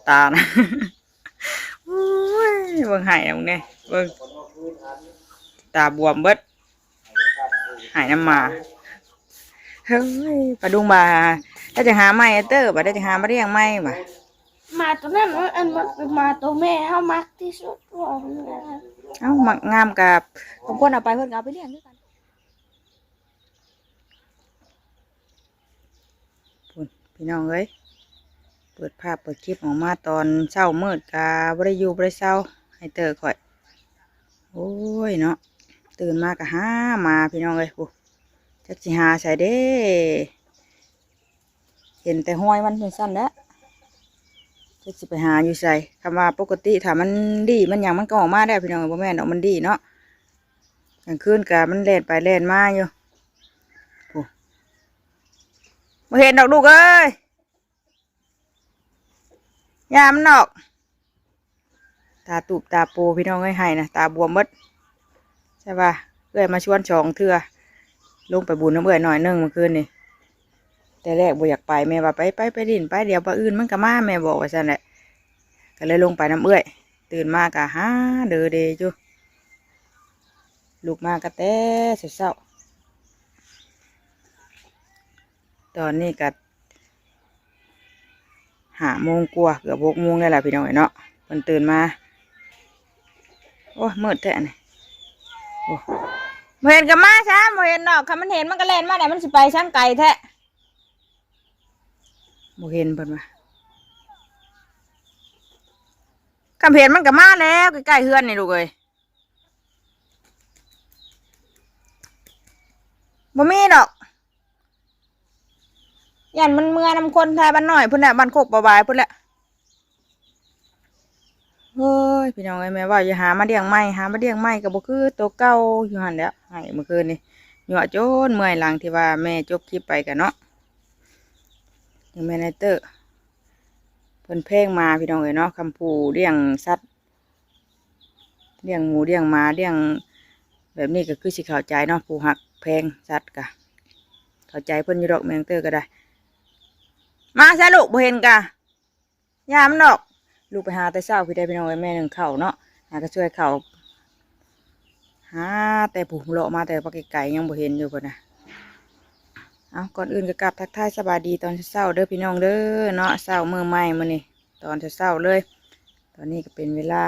ຕານະ ໂອ້ຍ ເບິ່ງໄຫ້ນຳແດ່ ເບິ່ງ ຕາບວມເບິດ ໄຫ້ນຳໝາ. ເຮີ້ຍ ປາດຸງວ່າ ລາວຈະຫາໃໝ່ເຕີ ບາດລາວຈະຫາມາລ້ຽງໃໝ່ວ່າ ໝາໂຕນັ້ນ ອັນ ໝາໂຕແມ່ເຮົາມັກທີ່ສຸດ. ເອົ້າ ມັກງາມກະສົມຄວນເອົາໄປ ເພິ່ນກະເອົາໄປລ້ຽງຄືກັນ. ພຸ້ນ ພີ່ນ້ອງເອີຍ ເປີດພາບເປີດຄລິບອອກມາຕອນເຊົ້າມືດກະບໍ່ໄດ້ຢູ່ບໍ່ໄດ້ເຊົາ ໄຮເຕີຂ້ອຍ. ໂອ້ຍເນາະ ຕື່ນມາກະຫາໝາ ພີ່ນ້ອງເອີຍ ໂອ້ ຈັກຊິຫາໃສເດ້ ເຫັນແຕ່ຮອຍມັນຈັ່ງຊັ້ນແຫຼະ ຈັກຊິໄປຫາຢູ່ໃສ. ຄຳວ່າປົກກະຕິຖ້າມັນດີມັນຫຍັງມັນກໍອອກມາແລ້ວ ພີ່ນ້ອງເອີຍ ບໍ່ແມ່ນດອກ ມັນດີເນາະ ກາງຄືນກະມັນແລ່ນໄປແລ່ນມາຢູ່. ໂອ້ ບໍ່ເຫັນດອກລູກເອີຍ ຢ່າມັນອອກ. ຕາຕູບຕາໂປ ພີ່ນ້ອງເອີຍ ໄຫ້ນະ ຕາບວມເບິດ. ໃຊ່ວ່າເອື້ອຍມາຊວນສອງເທື່ອ ລົງໄປບຸນນຳເອື້ອຍໜ້ອຍໜຶ່ງມື້ຄືນນີ້ ແຕ່ແລກບໍ່ຢາກໄປ ແມ່ວ່າ ໄປ ໄປ ໄປຫຼິ້ນໄປ ດຽວມື້ອື່ນມັນກໍມາ ແມ່ບອກວ່າຊັ້ນແຫຼະ ກໍເລີຍລົງໄປນຳເອື້ອຍ. ຕື່ນມາກໍຫາເດີເດຢູ່ ລຸກມາກໍແຕ່ເຊົ້າໆ ຕອນນີ້ກໍຫ້າໂມງກວ່າ ເກືອບຫົກໂມງແລ້ວລະ ພີ່ນ້ອງເອີຍເນາະ ເພິ່ນຕື່ນມາ. ໂອ້ຍ ມືດແທ້ນີ້ ໂອ້ ບໍ່ເຫັນກໍມາຊະ ບໍ່ເຫັນດອກ ຄັນມັນເຫັນມັນກໍແລ່ນມາແລ້ວ ມັນຊິໄປທາງໄກແທ້. ບໍ່ເຫັນເພິ່ນວ່າ ຄັນເຫັນມັນກໍມາແລ້ວ ໃກ້ໆເຮືອນນີ້ລູກເອີຍ ບໍ່ມີດອກ ຢ້ານມັນເມືອນຳຄົນໄທບ້ານນ້ອຍພຸ້ນແຫຼະ ບ້ານໂຄກປາຫວາຍພຸ້ນແຫຼະ. ໂອ້ຍ ພີ່ນ້ອງເອີຍ ແມ່ເວົ້າຢູ່ຫາມາລ້ຽງໃໝ່ ຫາມາລ້ຽງໃໝ່ກໍບໍ່ຄືໂຕເກົ່າຢູ່ຫັ້ນແຫຼະ ໃຫ້ມື້ຄືນນີ້ ຍົວະຈົນເມື່ອຍຫຼັງທີ່ວ່າແມ່ຈົບຄລິບໄປກະເນາະ. ຍັງແມ່ນໄອເຕີ ເພິ່ນແພງໝາ ພີ່ນ້ອງເອີຍເນາະ ຄຳຜູ້ລ້ຽງສັດ ລ້ຽງໝູລ້ຽງໝາລ້ຽງແບບນີ້ກໍຄືຊິເຂົ້າໃຈເນາະ ຜູ້ຮັກແພງສັດກະເຂົ້າໃຈເພິ່ນຢູ່ດອກ ແມ່ນເຕີກໍໄດ້. ມາຊະລູກ ບໍ່ເຫັນກະ ຢ່າມັນດອກ ລູກໄປຫາແຕ່ເຊົ້າພີ້ໄດ໋ ພີ່ນ້ອງເອີຍ ແມ່ໜຶ້ງເຂົ້າເນາະ ຫາກໍຊ່ວຍເຂົ້າ ຫາແຕ່ຜູ້ເລາະມາແຕ່ປາກໄກໆ ຍັງບໍ່ເຫັນຢູ່ພຸ້ນນະ. ເອົ້າ ກ່ອນອື່ນກໍກາບທັກທາຍສະບາຍດີຕອນເຊົ້າໆເດີພີ່ນ້ອງເດີເນາະ ເຊົ້າມື້ໃໝ່ມື້ນີ້ ຕອນເຊົ້າໆເລີຍ. ຕອນນີ້ກໍເປັນເວລາ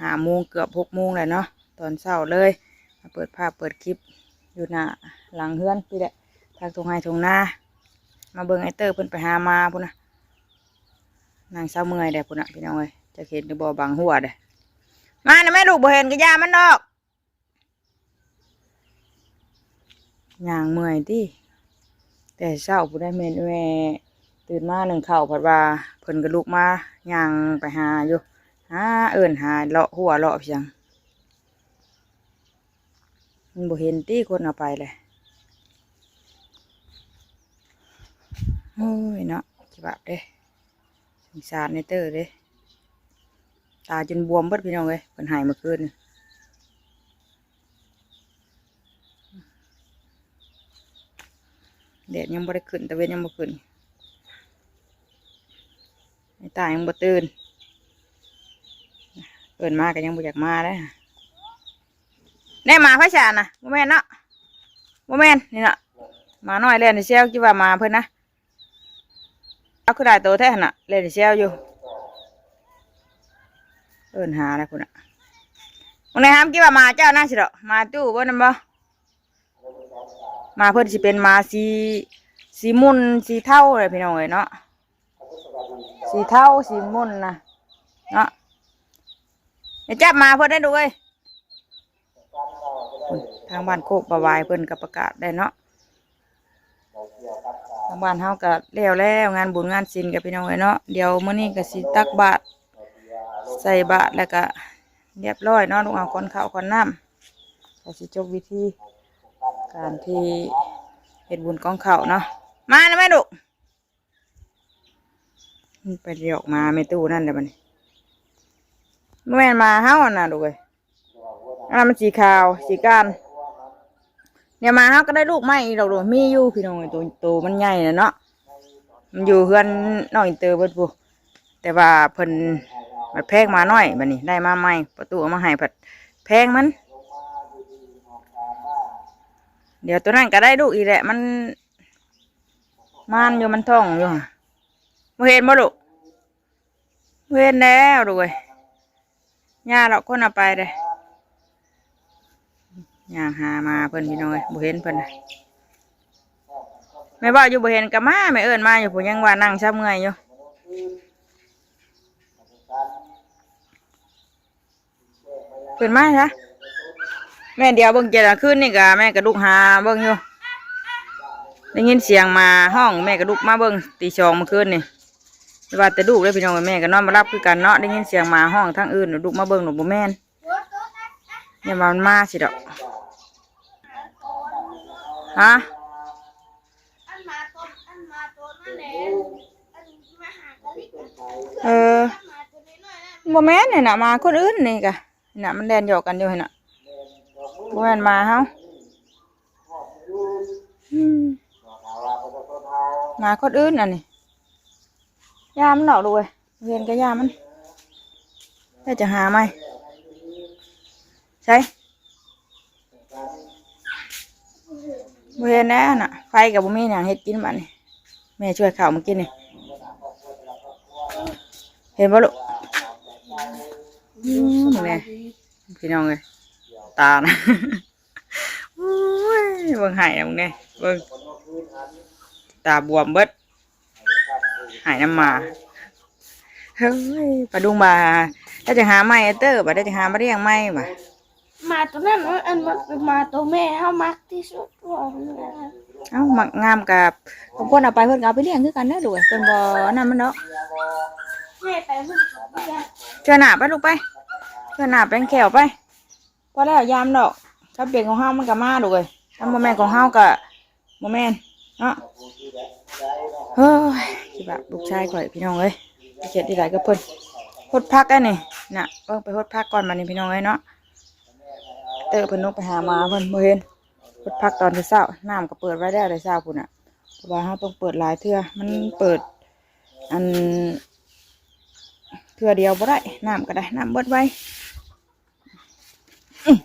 ຫ້າໂມງ ເກືອບຫົກໂມງແລ້ວເນາະ ຕອນເຊົ້າເລີຍ. ມາເປີດພາບເປີດຄລິບຢູ່ໜ້າຫຼັງເຮືອນພີ້ແຫຼະ ທາງທົ່ງໄຮ່ທົ່ງນາ. ມາເບິ່ງໄອເຕີເພິ່ນໄປຫາໝາພຸ້ນນະ ນາງສາວເມື່ອຍແດ່ພຸ້ນນະ ພີ່ນ້ອງເອີຍ ຈັກເຫັນຫຼືບໍ່ ບັງຫົວເດ້. ມານະແມ່ລູກ ບໍ່ເຫັນກໍຢ່າມັນດອກ. ຍ່າງເມື່ອຍຕິ ແຕ່ເຊົ້າພຸ້ນໃດ໋ ແມ່ນແມ່ຕື່ນມາໜຶ້ງເຂົ້າ ພັດວ່າເພິ່ນກໍລຸກມາຍ່າງໄປຫາຢູ່ ຫາເອີ້ນຫາເລາະຫົວເລາະພຽງ ມັນບໍ່ເຫັນຕິ ຄົນເອົາໄປແຫຼະ. ໂອ້ຍເນາະ ຊິບາບເດ້ ສົງສານໄອເຕີເດ້ ຕາຈົນບວມເບິດ ພີ່ນ້ອງເອີຍ ເພິ່ນໄຫ້ມື້ຄືນນີ້. ແດດຍັງບໍ່ໄດ້ຂຶ້ນ ຕາເວັນຍັງບໍ່ຂຶ້ນ ໄອ້ຕາຍັງບໍ່ຕື່ນ ເອີ້ນມາກໍຍັງບໍ່ຢາກມາເດ້. ແນ່ ໝາໃຜຊະນະ ບໍ່ແມ່ນເນາະ ບໍ່ແມ່ນນີ້ເນາະ ໝານ້ອຍແລ່ນແຊວ ຄິດວ່າໝາເພິ່ນນະ. ເອົາ ຄືຫຼາຍໂຕແທ້ຫັ້ນນະ ແລ່ນແຊວຢູ່ ເອີ້ນຫາແລ້ວພຸ້ນນະ. ມື້ໃດຫາມ ຄິດວ່າໝາເຈົ້ານະ ຊິດອກ ໝາຕູ້ບໍ່ນັ້ນບໍ່. ໝາເພິ່ນຊິເປັນໝາສີ ສີໝຸ່ນສີເທົາແຫຼະ ພີ່ນ້ອງເອີຍເນາະ ສີເທົາສີໝຸ່ນນະເນາະ. ຢ່າຈັບໝາເພິ່ນເດ້ລູກເອີຍ. ທາງບ້ານໂຄກປາຫວາຍເພິ່ນກໍປະກາດໄດ້ເນາະ ທາງບ້ານເຮົາກໍແລ້ວແລ້ວ ງານບຸນງານສິນກັບ ພີ່ນ້ອງເອີຍເນາະ. ດຽວມື້ນີ້ກໍຊິຕັກບາດ ໃສ່ບາດ ແລ້ວກໍຮຽບຮ້ອຍເນາະ ລຸກເອົາຂອນເຂົ້າຂອນນ້ຳ ກໍຊິຈົບວິທີການທີ່ເຮັດບຸນກອງເຂົ້າເນາະ. ມານະແມ່ລູກ. ໄປຫຼອກໝາແມ່ຕູ້ນັ້ນແຫຼະບັດນີ້ ບໍ່ແມ່ນໝາເຮົາຫັ້ນນະລູກເອີຍ ອັນນັ້ນມັນສີຂາວສີການ. ແນວໝາເຮົາກໍໄດ້ລູກໃໝ່ອີກດອກ ມີຢູ່ ພີ່ນ້ອງເອີຍ ໂຕ ໂຕມັນໃຫຍ່ແລ້ວເນາະ ມັນຢູ່ເຮືອນນ້ອງອິນເຕີເບິດພຸ້ນ. ແຕ່ວ່າເພິ່ນບັດແພງໝານ້ອຍ ບັດນີ້ໄດ້ມາໃໝ່ ປະຕູເອົາມາໃຫ້ ພັດແພງມັນ. ດຽວໂຕນັ້ນກໍໄດ້ລູກອີກແຫຼະ ມັນມານຢູ່ ມັນທ້ອງຢູ່. ບໍ່ເຫັນບໍ່ລູກ? ບໍ່ເຫັນແລ້ວລູກເອີຍ. ຍ່າເລາະຄົນເອົາໄປເດ້ ຍ່າງຫາໝາເພິ່ນ ພີ່ນ້ອງເອີຍ ບໍ່ເຫັນເພິ່ນ. ແມ່ເວົ້າຢູ່ບໍ່ເຫັນກໍມາ ແມ່ເອີ້ນມາຢູ່ພຸ້ນ ຍັງວ່ານັ່ງຊະເມື່ອຍຢູ່. ເພິ່ນມາຊະ ແມ່ດຽວເບິ່ງ ເຈັດ ຄືນນີ້ກະແມ່ກະລຸກຫາເບິ່ງຢູ່ ໄດ້ຍິນສຽງໝາຮ້ອງ ແມ່ກະລຸກມາເບິ່ງ ຕີສອງມື້ຄືນນີ້. ຢ່າວ່າແຕ່ລູກເດີພີ່ນ້ອງ ແມ່ກະນອນບໍ່ຫຼັບຄືກັນເນາະ ໄດ້ຍິນສຽງໝາຮ້ອງທາງອື່ນ ລຸກມາເບິ່ງ ບໍ່ແມ່ນ ຢ່າວ່າມັນມາຊິດອກ. ຮະ? ອັນໝາຕົວ ອັນໝາຕົວນັ້ນແຫຼະ ອັນມາຫາກະລິກ ເອີ ໝາຕົວນ້ອຍໆນັ້ນ ບໍ່ແມ່ນນີ້ນະ ໝາຄົນອື່ນນີ້ກະ ນີ້ນະ ມັນແລ່ນຫຍອກກັນຢູ່ຫັ້ນນະ ບໍ່ແມ່ນໝາເຮົາ. ອືມ ໝາຄົນອື່ນອັນນີ້ ຢ່າມັນດອກລູກເອີຍ ເຫັນກະຢ່າມັນ ແລ້ວຈະຫາໃໝ່. ໃສ? ບໍ່ເຫັນແລ້ວນະ ໄຟກໍບໍ່ມີຫຍັງເຮັດກິນບັດນີ້. ແມ່ຊ່ວຍເຂົ້າມາກິນນີ້ ເຫັນບໍ່ລູກ? ອືມ ແມ່ ພີ່ນ້ອງເອີຍ ຕານະ ໂອ້ຍ ເບິ່ງໄຫ້ນະ ເບິ່ງແດ່ ເບິ່ງ ຕາບວມເບິດ ໄຫ້ນຳໝາ. ເຮີ້ຍ ປາດຸງວ່າ ແລ້ວຈະຫາໃໝ່ເຕີ ບັດ ແລ້ວຈະຫາມາລ້ຽງໃໝ່ວ່າ ໝາໂຕນັ້ນ ອັນ ໝາໂຕແມ່ເຮົາມັກທີ່ສຸດ. ເອົ້າ ມັກງາມກະ ບາງຄົນເອົາໄປ ເພິ່ນກໍເອົາໄປລ້ຽງຄືກັນເດີລູກເອີຍ ເພິ່ນບໍ່ອັນນັ້ນມັນດອກ. ແມ່ໄປເພິ່ນກໍບໍ່ຢາກ ເທື່ອໜ້າໄປລູກໄປ ເທື່ອໜ້າແປງແຂ້ວໄປ. ພໍແລ້ວ ຢ່າມັນດອກ ຄັນເປັນຂອງເຮົາມັນກໍມາລູກເອີຍ ຄັນບໍ່ແມ່ນຂອງເຮົາກໍບໍ່ແມ່ນເນາະ. ເຮີ້ຍ ຊິບາບລູກຊາຍຂ້ອຍ ພີ່ນ້ອງເອີຍ ເຮັດໄດ້ຫຼາຍກັບເພິ່ນ. ຫົດຜັກອັນນີ້ນະ ເບິ່ງ ໄປຫົດຜັກກ່ອນບັດນີ້ ພີ່ນ້ອງເອີຍເນາະ. ເຕີເພິ່ນລົງໄປຫາໝາເພິ່ນ ບໍ່ເຫັນ. ຫົດຜັກຕອນເຊົ້າໆ ນ້ຳກໍເປີດໄວ້ແລ້ວແຕ່ເຊົ້າພຸ້ນນະ ເພາະວ່າເຮົາຕ້ອງເປີດຫຼາຍເທື່ອ ມັນເປີດ ອັນ ເທື່ອດຽວບໍ່ໄດ້ ນ້ຳກໍໄດ້ ນ້ຳເບິດໄວ. ອືມ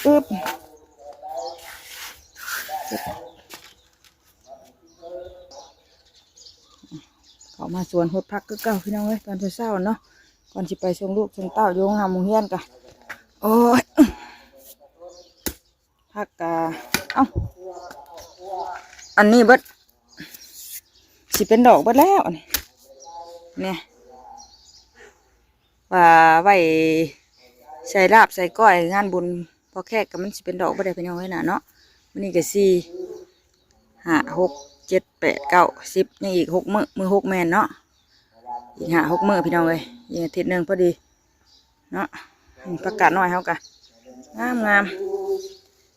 ອຶບ ເຂົ້າມາສວນຫົດຜັກຄືເກົ່າ ພີ່ນ້ອງເອີຍ ຕອນເຊົ້າໆເນາະ ກ່ອນຊິໄປສົ່ງລູກສົ່ງເຕົ້າຢູ່ໂຮງຮ່ຳໂຮງຮຽນກະ ໂອ້ຍ ຜັກກະ ເອົ້າ ອັນນີ້ເບິດ ຊິເປັນດອກເບິດແລ້ວ ອັນນີ້ ນີ້ ວ່າໄວ້ໃສ່ລາບໃສ່ກ້ອຍງານບຸນພໍ່ແຂກ ກໍມັນຊິເປັນດອກເບິດແລ້ວ ພີ່ນ້ອງເອີຍນະເນາະ. ມື້ນີ້ກໍສີ່ ຫ້າ ຫົກ ເຈັດ ແປດ ເກົ້າ ສິບ ຍັງອີກຫົກມື້ ມື້ຫົກແມ່ນເນາະ ອີກຫ້າຫົກມື້ ພີ່ນ້ອງເອີຍ ອີກອາທິດໜຶ່ງພໍດີ ເນາະ. ອືມ ຜັກກາດນ້ອຍເຮົາກະງາມ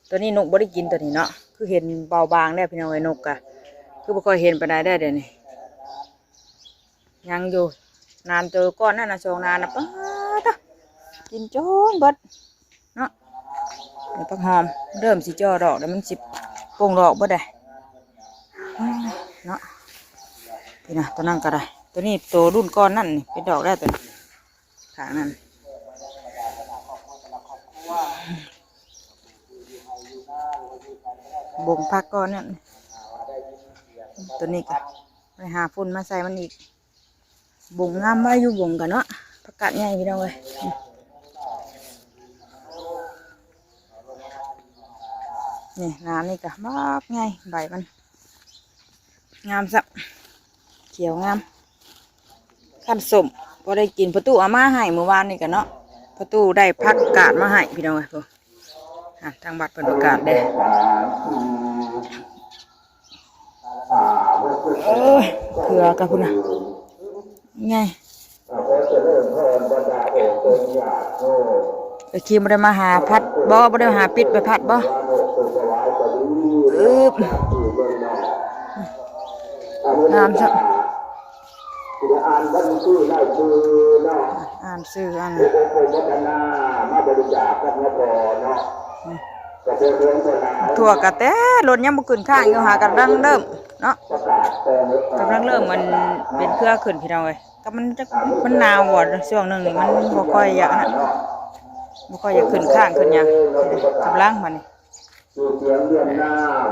ໆ ຕົວນີ້ນົກບໍ່ໄດ້ກິນ ຕົວນີ້ເນາະ ຄືເຫັນເບົາບາງແລ້ວ ພີ່ນ້ອງເອີຍ. ນົກກະຄືບໍ່ຄ່ອຍເຫັນປານໃດແລ້ວດຽວນີ້ ຍັງຢູ່. ນານໂຕກ່ອນນັ້ນນະ ສອງນານນະ ປາດໂທ້ ກິນຈົນເບິດເນາະ. ໃບຜັກຫອມເລີ່ມຊິຈ່ອດອກແລ້ວ ມັນຊິປົ່ງດອກເບິດໄດ໋ເນາະ. ນີ້ນະ ຕົວນັ້ນກໍໄດ້ ຕົວນີ້ໂຕລຸ້ນກ່ອນນັ້ນນີ້ ເປັນດອກແລ້ວຕົວນີ້ ຂ້າງນັ້ນ ບົງຜັກກ່ອນນັ້ນ ຕົວນີ້ກໍໄປຫາຝຸ່ນມາໃສ່ມັນອີກ. ບົງງາມໄວ້ຢູ່ບົງກະເນາະ ຜັກກາດໃຫຍ່ ພີ່ນ້ອງເອີຍ. ນີ້ ນານີ້ກະບັກໃຫຍ່ ໃບມັນງາມຊ້ຳ ຂຽວງາມ ຄັນສົ້ມພໍໄດ້ກິນ. ພໍ່ຕູ້ເອົາມາໃຫ້ມື້ວານນີ້ກະເນາະ ພໍ່ຕູ້ໄດ້ຜັກກາດມາໃຫ້ ພີ່ນ້ອງເອີຍ. ອ່ະ ທາງວັດເພິ່ນປະກາດເດ້. ເອີຍ ເຂືອກະພຸ້ນນະ ໃຫຍ່. ເອີຍ ຄີມບໍ່ໄດ້ມາຫາພັດບໍ່? ບໍ່ໄດ້ມາຫາປິດໄປພັດບໍ່? ອຶບ ງາມຊະ. ອ່ານບັນຊີລາຍຊື່ເນາະ ອ່ານຊື່ອັນ ຜູ້ອົບອົມພັດທະນາມາບໍລິຈາກກັບມະພໍເນາະ. ອືມ ຖົ່ວກະແຕ່ລົດຍັງບໍ່ຂຶ້ນຄ້າງຢູ່ ຫາກຳລັງເລີ່ມເນາະ ກຳລັງເລີ່ມມັນເປັນເຄືອຂຶ້ນ ພີ່ນ້ອງເອີຍ. ກໍມັນຈັກ ມັນໜາວບໍ່ ຊ່ວງໜຶ່ງນີ້ມັນບໍ່ຄ່ອຍຢາກນະ ບໍ່ຄ່ອຍຢາກຂຶ້ນຄ້າງຂຶ້ນຫຍັງ ກຳລັງບັດນີ້ ຊື່ສຽງວຽງນາມ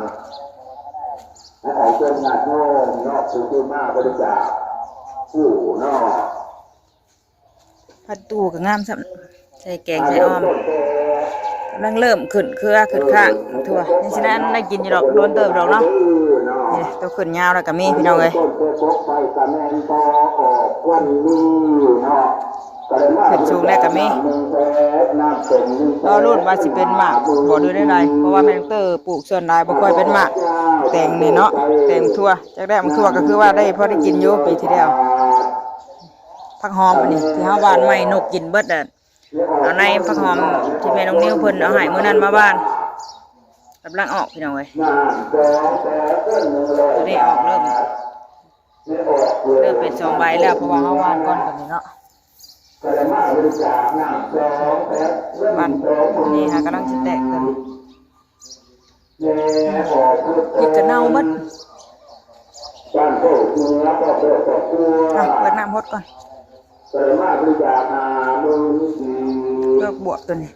ໃຫ້ອອກເປັນຍາດໂຍມເນາະ ຜູ້ທີ່ມາບໍລິຈາກຜູ້ເນາະ. ຜັດຕູ້ກໍງາມຊ້ຳ ໃສ່ແກງໃສ່ອ່ອມ ກຳລັງເລີ່ມຂຶ້ນເຄືອຂຶ້ນຄ້າງຖົ່ວ ຍັງຊິໄດ້ ໄດ້ກິນຢູ່ດອກ ໂດນເຕີບດອກເນາະ. ນີ້ ໂຕຂຶ້ນຍາວແລ້ວກໍມີ ພີ່ນ້ອງເອີຍ. ຂຶ້ນສູງແລ້ວກໍມີ ລໍລຸ້ນວ່າຊິເປັນໝາກບໍ່ ຫຼື ແນວໃດ ເພາະວ່າແມ່ນ້ອງເຕີປູກສ່ວນຫຼາຍບໍ່ຄ່ອຍເປັນໝາກ ແຕງນີ້ເນາະ ແຕງຖົ່ວ ຈັກໄດ້ໝາກຖົ່ວ ກໍຄືວ່າໄດ້ພໍໄດ້ກິນຢູ່ປີທີ່ແລ້ວ. ຜັກຫອມອັນນີ້ທີ່ເຮົາຫວ່ານໃໝ່ ນົກກິນເບິດແລ້ວ ເອົາໃນຜັກຫອມທີ່ແມ່ນ້ອງນິວເພິ່ນເອົາໃຫ້ມື້ນັ້ນມາຫວ່ານ ກຳລັງອອກ ພີ່ນ້ອງເອີຍ. ໂຕນີ້ອອກເລີ່ມ ເລີ່ມເປັນສອງໃບແລ້ວ ເພາະວ່າເຮົາຫວ່ານກ່ອນຕົວນີ້ເນາະ. ຫວ່ານນີ້ຫາກຳລັງຊິແຕກຕົວນີ້ ພິກກະເນົ່າໝົດ. ອ່ະ ເປີດນ້ຳຫົດກ່ອນ ເປືອກບວບຕົວນີ້.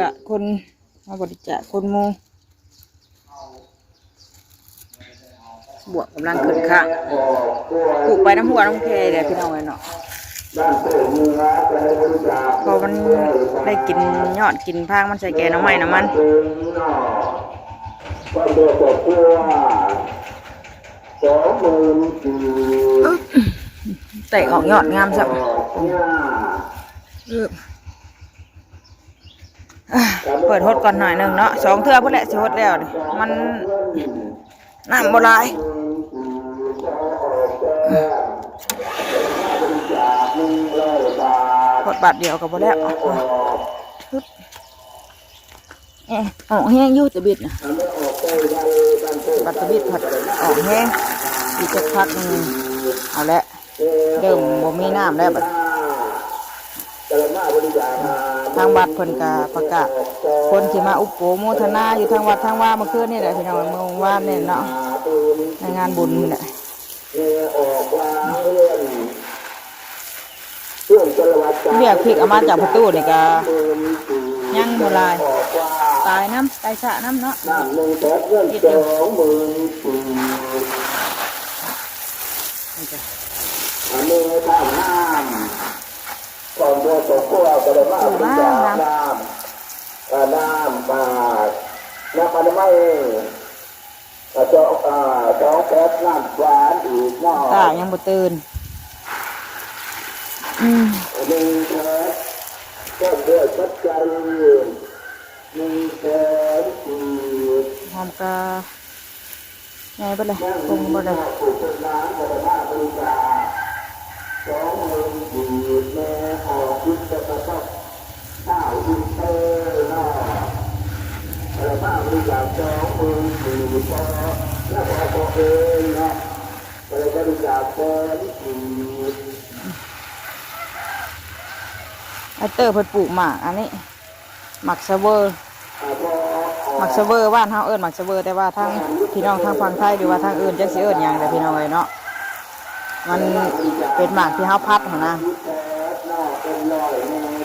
ກະຄົນມາບໍລິຈາກຄົນໝູ່ ບວບກຳລັງຂຶ້ນຄ້າງ ປູກໄປນຳຫົວນຳແພແຫຼະ ພີ່ນ້ອງເອີຍເນາະ. ເພາະມັນໄດ້ກິນຍອດກິນພາງມັນ ໃສ່ແກງໜໍ່ໄມ້ນຳມັນ. ແຕກອອກຍອດງາມຊ້ຳ. ອ່າ ເປີດຫົດກ່ອນໜ້ອຍໜຶ່ງເນາະ ສອງເທື່ອພຸ້ນແຫຼະຊິຫົດແລ້ວນີ້ ມັນນ້ຳບໍ່ຫຼາຍ ຫົດບາດດຽວກໍບໍ່ແລ້ວ. ອອກແຮງຢູ່ຕະບິດນະ ບັດຕະບິດພັດອອກແຮງ ອີກຈັກພັກໜຶ່ງເອົາແຫຼະ. ເລີ່ມບໍ່ມີນ້ຳແລ້ວບັດ ທາງວັດເພິ່ນກະປະກາດ ຄົນທີ່ມາອຸປະໂມທະນາຢູ່ທາງວັດທາງວາເມື່ອຄືນນີ້ແຫຼະ ພີ່ນ້ອງ ເມື່ອວານນີ້ເນາະ ໃນງານບຸນນີ້ແຫຼະ. ວຽກພິກເອົາມາຈາກປະຕູນີ້ກະຍັງບໍ່ຫຼາຍ ຕາຍນຳ ໄກ່ສະນຳເນາະ. ເຮັດຢູ່ ອັນນີ້ທາງນ້ຳ ຄອບຄົວກໍໄດ້ມາບໍລິຈາກນ້ຳ ນ້ຳ ນ້ຳອະນາໄມ ສອງແພັດ ນ້ຳຫວານອີກເນາະ. ຕາຍັງບໍ່ຕື່ນ ອືມ ໜຶ່ງແພັດ ພ້ອມດ້ວຍປັດໄຈໜຶ່ງແສນກີບ ຫອມກະ ໃຫຍ່ເບິດເລີຍ ປຸງເບິດເລີຍ. ອ້າຍເຕີເພິ່ນປູກໝາກອັນນີ້ ໝາກສະເວີ ໝາກສະເວີ ບ້ານເຮົາເອີ້ນໝາກສະເວີ ແຕ່ວ່າທາງພີ່ນ້ອງທາງຝັ່ງໄທ ຫຼືວ່າທາງອື່ນ ຈັກຊິເອີ້ນຫຍັງແຫຼະ ພີ່ນ້ອງເອີຍເນາະ. ມັນເປັນໝາກທີ່ເຮົາພັດຫັ້ນນະ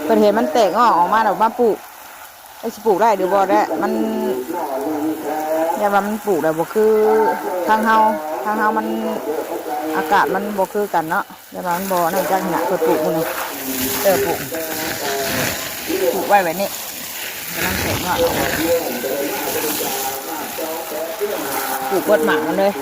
ເພິ່ນເຫັນມັນແຕກງອກອອກມາແລ້ວມາປູກ ຈັກຊິປູກໄດ້ຫຼືບໍ່ແຫຼະ ມັນ ຢ້ານວ່າມັນປູກແລ້ວບໍ່ຄືທາງເຮົາ ທາງເຮົາມັນ ອາກາດມັນບໍ່ຄືກັນເນາະ. ແຕ່ວ່າມັນບໍ່ນັ້ນຈັກຫັ້ນນະ ເພິ່ນປູກມື້ນີ້ ເອີ ປູກ ປູກໄວ້ແບບນີ້ ກຳລັງແຕກຍອດອອກມາ ປູກເບິດໝາກມັນເລີຍ.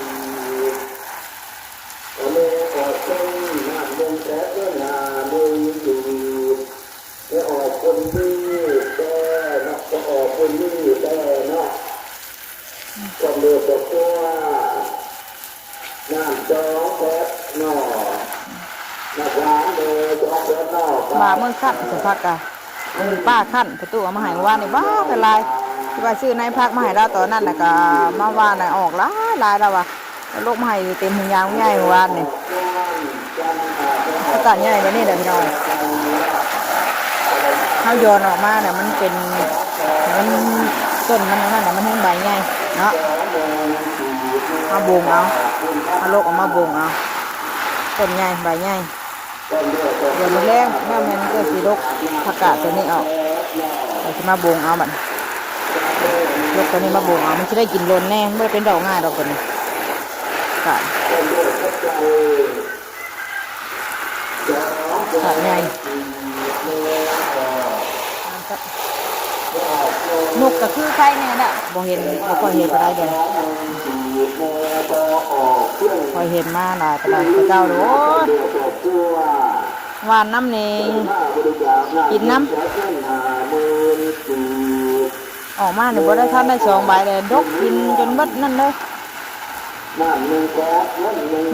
ນ້ຳສອງແພັດເນາະ ນ້ຳຫວານເດີ ສອງແພັດເນາະ ວ່າເມືອງຄັນ ເພິ່ນພັກກະ ອັນນີ້ປ້າຄັນ ປະຕູເອົາມາໃຫ້ມື້ວານນີ້ ວ້າວ ຫຼາຍ ທີ່ວ່າຊື້ໃນຜັກມາໃຫ້ລາວຕອນນັ້ນ ແລ້ວກໍມາຫວ່ານໃຫ້ອອກຫຼາຍໆ ລາວວ່າ ເອົາລົກມາໃຫ້ເຕັມຖົງຢາງໃຫຍ່ມື້ວານນີ້. ຜັກກາດໃຫຍ່ແບບນີ້ແຫຼະພີ່ນ້ອງ, ເຮົາຢອນອອກມາແລ້ວມັນເປັນ ມັນ ຕົ້ນມັນອັນນັ້ນນະ ມັນແຮ່ງໃບໃຫຍ່ເນາະ. ເຮົາບົງເອົາ ເຮົາລົກອອກມາບົງເອົາ, ຕົ້ນໃຫຍ່ໃບໃຫຍ່. ດຽວມື້ແລງ ແມ່ນ ແມ່ນກໍຊິລົກຜັກກາດຕົວນີ້ອອກ ແລ້ວຊິມາບົງເອົາບັດ ລົກຕົວນີ້ມາບົງເອົາ ມັນຊິໄດ້ກິນດົນແດ່. ມັນບໍ່ໄດ້ເປັນດອກງ່າຍດອກຕົວນີ້ ກາດ ກາດໃຫຍ່. ນົກກໍຄືໃຄແນ່ລະ ບໍ່ເຫັນ ບໍ່ຄ່ອຍເຫັນປານໃດເດ. ຂ້ອຍເຫັນມາຫຼາຍປານໃດແຕ່ເກົ່າໂດ. ໂອ້ຍ ຫວ່ານນຳນີ້ ກິນນຳ ອອກມານີ້ບໍ່ໄດ້ທັນໄດ້ສອງໃບເລີຍ ດົກກິນຈົນເບິດນັ້ນເລີຍ.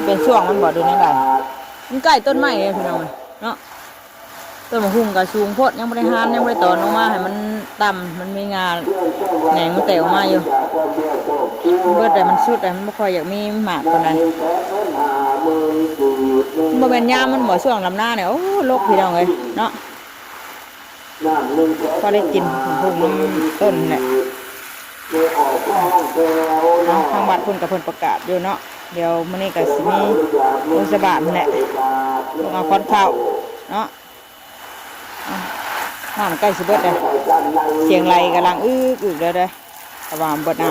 ເປັນຊ່ວງມັນບໍ່ ຫຼືແນວໃດ? ມັນໃກ້ຕົ້ນໄມ້ເດ້ພີ່ນ້ອງເອີຍເນາະ. ຕົ້ນໝາກຫຸ່ງກໍສູງໂພດ ຍັງບໍ່ໄດ້ຫານ ຍັງບໍ່ໄດ້ຕອນລົງມາໃຫ້ມັນຕ່ຳ ມັນມີງ່າແໜງມັນແຕກອອກມາຢູ່. ເບິດແລ້ວ ມັນສຸດແລ້ວ ມັນບໍ່ຄ່ອຍຢາກມີໝາກປານໃດ. ມັນບໍ່ແມ່ນຍາມມັນບໍ່ ຊ່ວງດຳນານີ້ ໂອ້ ລົກພີ່ນ້ອງເອີຍເນາະ. ພໍໄດ້ກິນຫຸ່ງນຳຕົ້ນແຫຼະເນາະ. ທາງວັດເພິ່ນກໍເພິ່ນປະກາດຢູ່ເນາະ ດຽວມື້ນີ້ກໍຊິມີລົງໃສ່ບາດຫັ້ນແຫຼະ ລົງເອົາຂອນເຂົ້າເນາະ. ນ້ຳໃກ້ຊິເບິດແລ້ວ ສຽງໄຫຼກຳລັງອຶກໆແລ້ວເດ້ ເພາະວ່າເບິດນ້ຳ.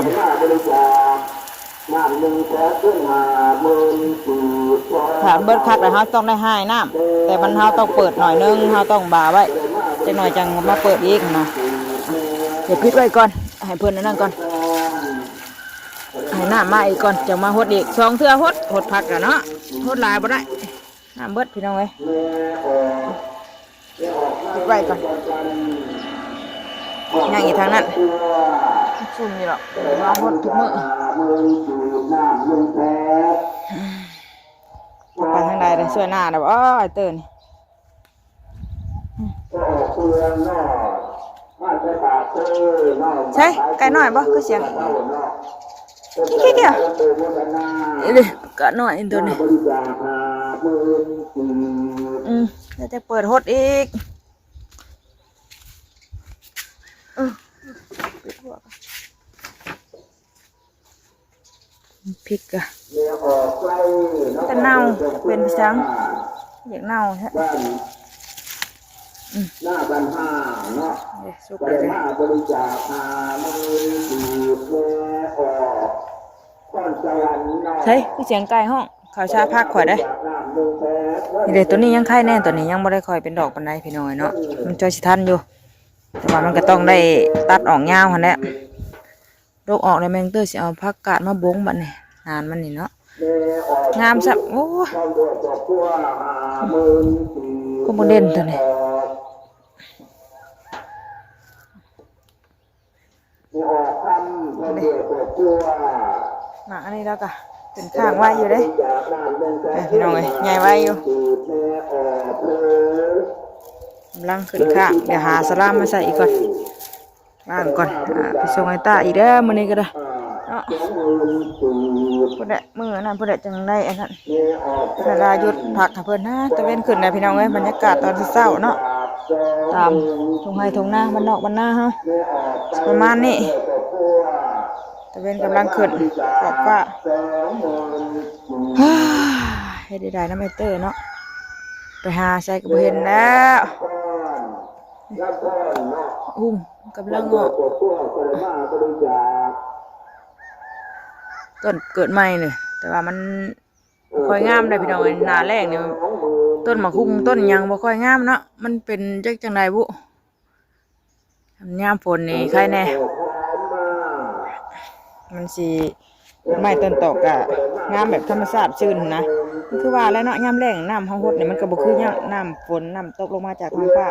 ຖ້າເບິດຄັກແລ້ວເຮົາຕ້ອງໄດ້ຮ່າຍນ້ຳ ແຕ່ມັນ ເຮົາຕ້ອງເປີດໜ້ອຍໜຶ່ງ ເຮົາຕ້ອງບາໄວ້ຈັກໜ້ອຍ ຈັ່ງມາເປີດອີກຫັ້ນນະ. ດຽວປິດໄວ້ກ່ອນ ໃຫ້ເພິ່ນອັນນັ້ນກ່ອນ ໃຫ້ນ້ຳມາອີກກ່ອນ ຈັ່ງມາຫົດອີກ ສອງເທື່ອຫົດ ຫົດຜັກກະເນາະ ຫົດຫຼາຍບໍ່ໄດ້ ນ້ຳເບິດພີ່ນ້ອງເອີຍ. ປິດໄວ້ກ່ອນ ຍັງອີກທາງນັ້ນ ຊຸ່ມຢູ່ດອກ ມາຫົດທຸກມື້. ໄປທາງໃດເດ້ ຊ່ວຍໜ້າໄດ້ບໍ່ ອ້າຍເຕີນີ້? ໃສ ໄກ່ນ້ອຍບໍ່ ຄືສຽງອີກ ນີ້ ນີ້ ນີ້ ນີ້ເດ້ ກະນ້ອຍຕົວນີ້. ອືມ ແລ້ວຈະເປີດຫົດອີກ. ເອີ ປິດຫົວກ່ອນ ພິກກະກະເນົ່າ ເປັນໄປຈັ່ງ ຢາກເນົ່າແທ້. ອືມ ເດ້ ສຸກແລ້ວເດ້. ໃສ ຄືສຽງໄກ່ຮ້ອງ ເຂົາຊາພັກຂ້ອຍເດ້. ນີ້ເດ້ ຕົວນີ້ຍັງໄຄແດ່ ຕົວນີ້ຍັງບໍ່ໄດ້ຄ່ອຍເປັນດອກປານໃດພີ່ນ້ອງເອີຍເນາະ ມັນຈ່ອຍຊິທັນຢູ່ ແຕ່ວ່າມັນກໍຕ້ອງໄດ້ຕັດອອກຍາວຫັ້ນແຫຼະ. ດົກອອກແລ້ວແມ່ນ້ອງເຕີຊິເອົາຜັກກາດມາບົງບັດນີ້ ນານມັນນີ້ເນາະ ງາມຊ້ຳ. ໂອ້ຍ ຄວາມບໍ່ເດັ່ນຕົວນີ້ ນີ້ ໝາກອັນນີ້ລາວກະຂຶ້ນຄ້າງໄວຢູ່ເດ້ ພີ່ນ້ອງເອີຍ ໃຫຍ່ໄວຢູ່. ກຳລັງຂຶ້ນຄ້າງ ດຽວຫາສະລາມມາໃສ່ອີກກ່ອນ. ລ້າງກ່ອນ ອ່າ ໄປສົ່ງໄອ້ຕ້າອີກເດີ ມື້ນີ້ກໍໄດ້ເນາະ. ພຸ້ນແຫຼະ ມື້ນັ້ນພຸ້ນແຫຼະ ຈັ່ງໄດ້ອັນນັ້ນ ເວລາຢຸດພັກໃຫ້ເພິ່ນນະ. ຕາເວັນຂຶ້ນແລ້ວພີ່ນ້ອງເອີຍ ບັນຍາກາດຕອນເຊົ້າໆເນາະ ຕາມທົ່ງໄຮ່ທົ່ງນາ ບ້ານນອກບ້ານນາເຮົາ ປະມານນີ້ ຕາເວັນກຳລັງຂຶ້ນຂອບຟ້າ. ເຮັດໄດ້ນຳໄອ້ເຕີເນາະ ໄປຫາໃສກໍບໍ່ເຫັນແລ້ວ. ຫຸ່ງກຳລັງອອກ ຕົ້ນເກີດໃໝ່ນີ້ ແຕ່ວ່າມັນບໍ່ຄ່ອຍງາມເດ້ພີ່ນ້ອງເອີຍ. ໜ້າແລ້ງນີ້ ຕົ້ນໝາກຫຸ່ງຕົ້ນຫຍັງບໍ່ຄ່ອຍງາມເນາະ ມັນເປັນຈັກຈັ່ງໃດບຸ. ຍາມຝົນນີ້ໄຄແດ່ ມັນຊິ ຕົ້ນໄມ້ຕົ້ນຕອກກະງາມແບບທຳມະຊາດຊື່ນຫັ້ນນະ. ຄືວ່າແຫຼະເນາະ ຍາມແລ້ງນ້ຳເຮົາຫົດນີ້ມັນກໍບໍ່ຄືຍາມນ້ຳຝົນ ນ້ຳຕົກລົງມາຈາກທ້ອງຟ້າ.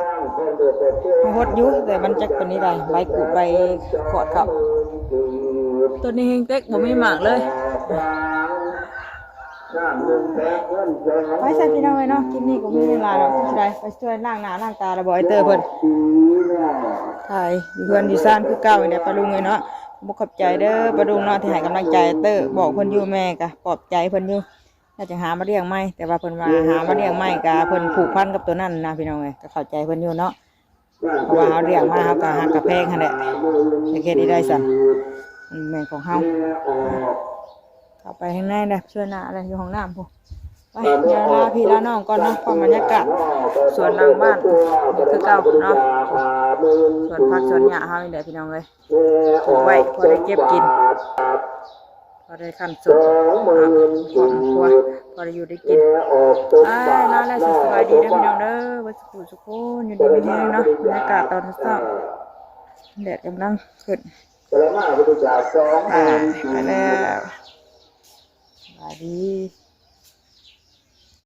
ເຮົາຫົດຢູ່ ແຕ່ມັນຈັກເປັນແນວໃດ ໃບກຸໃບຂອດເຂົ້າ. ຕົ້ນນີ້ແຮ່ງເຕັກ ບໍ່ມີໝາກເລີຍ. ໄປຊະພີ່ນ້ອງເອີຍເນາະ ຄລິບນີ້ກໍບໍ່ມີຫຍັງຫຼາຍດອກ ຈັ່ງໃດໄປຊ່ວຍລ້າງໜ້າລ້າງຕາລະບໍ່ ໄອ້ເຕີເພິ່ນ ຖ່າຍຢູ່ເຮືອນຢູ່ຊານຄືເກົ່ານີ້ແຫຼະປ້າລຸງເອີຍເນາະ. ຂອບໃຈເດີປ້າລຸງເນາະ ທີ່ໃຫ້ກຳລັງໃຈໄອ້ເຕີ ບອກເພິ່ນຢູ່ ແມ່ກໍປອບໃຈເພິ່ນຢູ່ ແລ້ວຈັ່ງຫາມາລ້ຽງໃໝ່ ແຕ່ວ່າເພິ່ນວ່າຫາມາລ້ຽງໃໝ່ກໍເພິ່ນຜູກພັນກັບໂຕນັ້ນນະ ພີ່ນ້ອງເອີຍ ກໍເຂົ້າໃຈເພິ່ນຢູ່ເນາະ. ເພາະວ່າເຮົາລ້ຽງມາ ເຮົາກໍຮັກກໍແພງຫັ້ນແຫຼະ ຈະເຮັດໃຫ້ໄດ້ຊັ້ນ ມັນແມ່ນຂອງເຮົາ. ເຂົ້າໄປຂ້າງໃນແຫຼະ ຊ່ວຍໜ້າແຫຼະ ຢູ່ຫ້ອງນ້ຳພຸ້ນ. ໄປ ຍ່າງລາພີ່ລານ້ອງກ່ອນເນາະ ເພາະບັນຍາກາດສວນຫຼັງບ້ານນີ້ຄືເກົ່າເນາະ ສວນຜັກສວນຫຍ້າເຮົານີ້ແຫຼະ ພີ່ນ້ອງເອີຍ ປູກໄວ້ພໍໄດ້ເກັບກິນ ພໍໄດ້ຄັ້ນສົດ ອາບຄອບຄົວ ພໍໄດ້ຢູ່ໄດ້ກິນ. ອາ ລາແລ້ວ ສະບາຍດີເດີພີ່ນ້ອງເດີ ເບິດສຸຂູສຸຄົນ ຢູ່ດີມີແຮງເນາະ. ບັນຍາກາດຕອນເຊົ້າ ແດດກຳລັງຂຶ້ນ ໄປແລ້ວ ສະບາຍດີ.